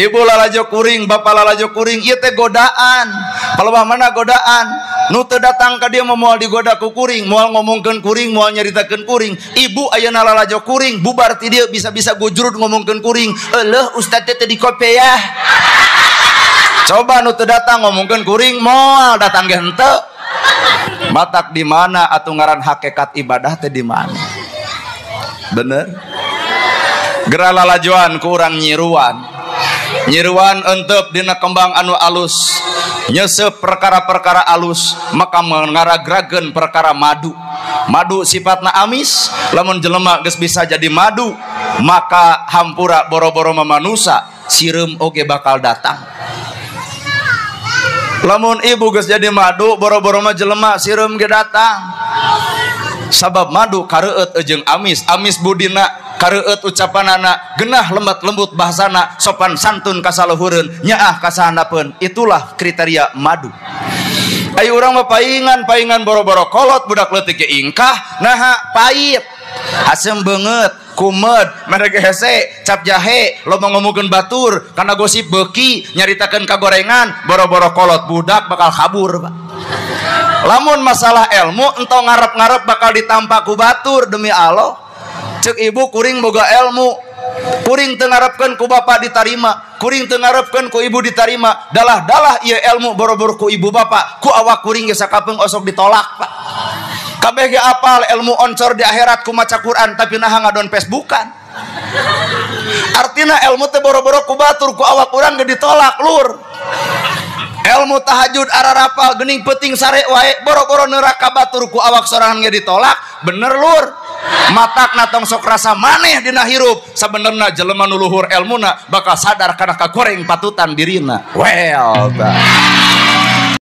Ibu lalajo kuring, bapak lalajo kuring, ieu teh godaan. Palebah mana godaan? Nu teu datang ka dieu mah moal digoda ku kuring, moal ngomongkeun kuring, moal nyaritakeun kuring. Ibu ayeuna lalajo kuring, bubar ti dieu bisa-bisa gujrud ngomongkeun kuring. Euleuh ustad teh teu dikopeah. Coba nu teu datang ngomongkeun kuring, moal datang ge henteu. Matak di mana atuh ngaran hakikat ibadah teh di mana? Bener? Geura lalajoan ku urang nyiruan. Nyiruan entep dina kembang anu alus, nyesep perkara-perkara alus, maka ngaragrageun perkara madu. Madu sifatna amis, lamun jelema geus bisa jadi madu, maka hampura boro-boro mamanusa, sireum oge bakal datang. Lamun ibu geus jadi madu, boro-boro mah jelema sireum ge datang. Sabab madu kareueut jeung amis, amis budina kareueut ucapanana, genah lembat lembut bahasana, sopan santun kasaluhureun, nyaah kasahandapeun. Itulah kriteria madu. Ayo urang mah paingan, paingan boro-boro kolot budak leutik ge ingkah, naha pait, asem beungeut, kumed, mere ge hese, cap jahe, loba ngomongkeun batur, kana gosip beuki, nyaritakeun kagorengan, boro-boro kolot budak bakal kabur, Pak. Lamun masalah ilmu entong ngarep-ngarep bakal ditampa ku batur demi Allah. Cek ibu kuring boga ilmu, kuring teu ngarepkeun ku bapak ditarima, kuring teu ngarepkeun ku ibu ditarima. Dalah-dalah ieu ilmu boro-boro ku ibu bapak, ku awak kuring ge sakapeung osok ditolak, Pak. Kabeh ge apal ilmu oncor di akhirat ku maca Quran tapi naha ngadon Facebookan. Artina ilmu teh boro-boro ku batur, ku awak urang ge ditolak, lur. Ilmu tahajud ararapal geuning peuting sare wae boro-boro neraka batur ku awak sorangan ge ditolak, bener lur. Matakna tong sok rasa maneh dina hirup, sabenerna jelema nu luhur elmuna bakal sadar kana kagoreng patutan dirina. Well, tah.